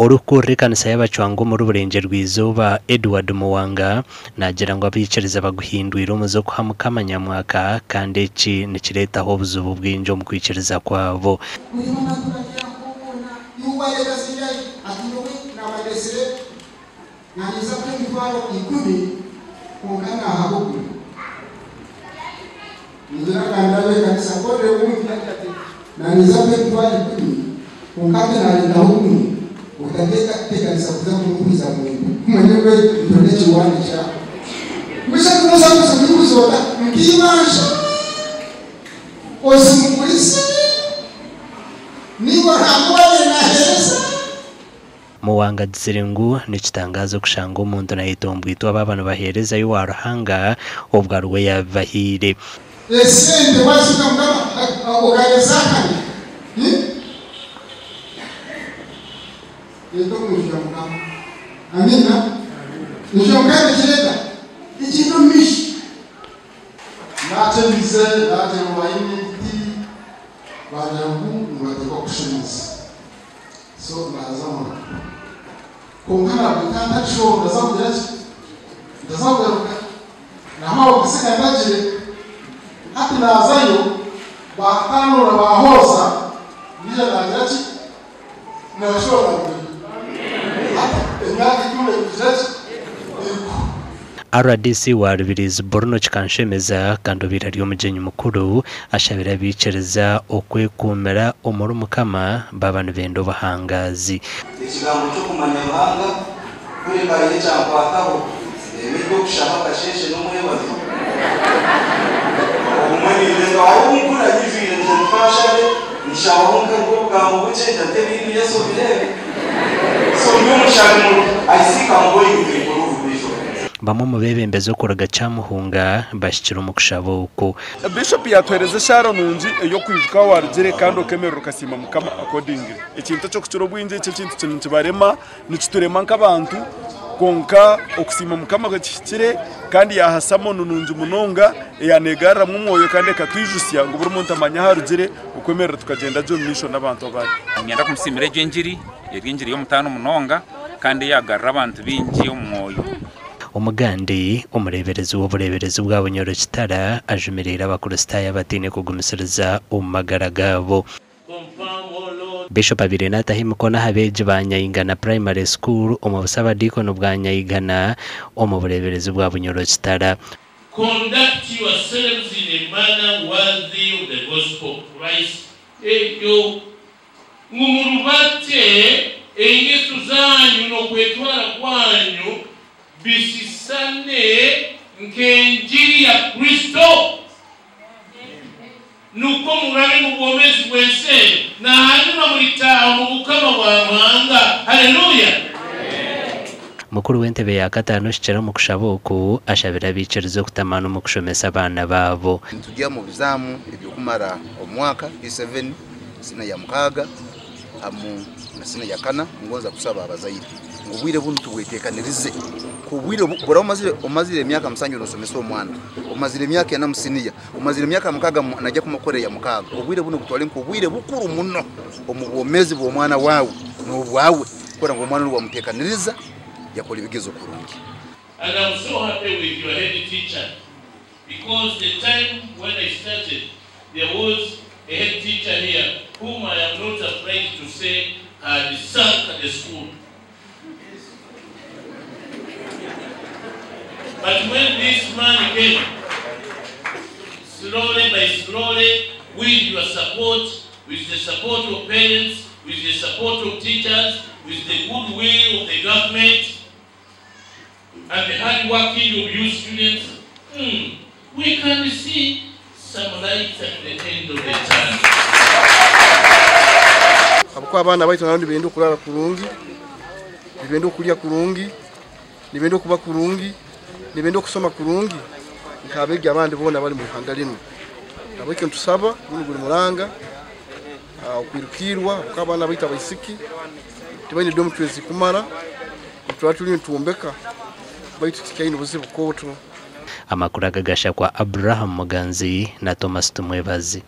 Orikukurira ekanisa y'abacwanga omuri Burengyerwa-izooba, Edward Muwanga naagira ngu abaikiriza baguhindwire omuze okuha Mukama nyamwaka kandi eki nikireetaho obuzibu bwingi omu kwikiriza kwabo. Muwanga agizire ngu nikitangaaza okushanga omuntu nayetomboitwa baaba nibaheereza owa Ruhanga obwo ariwe yaabibahaire. Esente waziga mukama okageza akanya Leta omunju ya Mukama. Amina. Ekyo mukama ekireta ekintu omu maisho. Nakyemize nagyerwa ayine ebiti bagira ngu nibateekwa kushemeza so naza mura kwonka nabwe ntakishobora ndaza kugira ki ndaza kugaruka naho kusiga ndagire hati nazayo batanura bahoza nija nagira ki nashobora hati emyaka 10 kugira ki. RDC wa Rubirizi Bruno Kikanshemeza kandi obaire ari omugyenyi mukuru ashabire abaikiriza okwekumira omuri Mukama baaba nibenda obuhangazi. Ekigambo ky'okumanya Ruhanga kureka hariho ekyankwataho ebintu okushaba akasheeshe n'omwebazo obumwe nindeeba aho obumpurira nyijwire nje nkanshabe nishabaho nk'obugambo bukye ntate ebintu Yesu obireebe so ndi omushabi mubi. I think I'm going to improve, Bishop. Bamwe omu beebembezi okuruga Kyamuhunga bahikire omu kushaba oku. Bishop yatuhereza eshaara nungi ey'okwijuka ahu warugire kandi okemerera okasiima Mukama accordingly. Ekintu eky'okukira obwingi ekyo ekintu kinu nikibarema, nikiturema nk'abantu kwonka okusiima Mukama kihikire kandi yaha sermon nungi munonga eyanegarramu omwoyo kandi ekatwijusya ngu buri muntu amanye ahu arugire okwemerera tukagyenda gye omu maisho n'abantu abandi. Niinyenda kumusiimira egyo engiri, eri engiri y'omutaano munonga kandi eyagarura abantu baingi omu mwoyo. Omugandi omureeberezi w'obureeberezi bwa Bunyoro Kitara ajumirire Abakristaayo abataine kugumisiriza omu magara gaabo. Bishop abaire naataho emikono aha beegi ba Nyaigana Primary School omu busabadiikoni bwa Nyaigana omu bureeberezi bwa Bunyoro Kitara. Conduct yourselves in a manner worthy of the gospel of Christ. Ekyo ngu murubate engeso zanyu n'okwetwara kwanyu bisisane nk'enjiri ya Kristo, nuko murabe mu bwomezi bw'ensi na hanyuma mulitaha mu bukama bwa Ruhanga. Haleluya. Mukuru w'entebe ya kataano oshukire omu kushaba oku ashabire abaikiriza okutamana omu kushomesa abaana baabo. Nitujya mu bizamu ebyokumara omwaka P7 sina ya 6 hamu na sina ya 4. Ngonza kusaba abazaire ngu obwire bunu tubwetekanirize ku bwire bura omazire emyaka 7 nosomesa omwana, omazire emyaka 4 musiniya, omazire emyaka 6 najya kumukorera ya 6. Obwire buno butwale nk'obwire bukuru muno omu bwomezi bw'omwana wawe n'obwawe, kora ngu omwana wamutekaniriza yakora ebigezo kurungi. And I'm so happy with your head teacher, because the time when I started, there was a head teacher here whom I am not afraid to say had sunk the school. But when this man came, slowly by slowly, with your support, with the support of parents, with the support of teachers, with the goodwill of the government, and the hard working of you students, we can see some light at the end of the tunnel. Abakuwa abaana baitu nabo nibenda okurara kurungi, nibenda okurya kurungi, nibenda okuba kurungi, nibenda okusoma kurungi nk'abeegi abandi boona bari mu ihanga rino. Ahabw'ekyo nitusaba gunu guri muranga, okwirukirwa kuko abaana baitu abaisiki tibaine dormitories zikumara, nituba turi nitwombeka baitu tikyaine obuzibu kooto. Amakuru aga gashakwa Abraham Muganzi na Thomas Tumwebaze.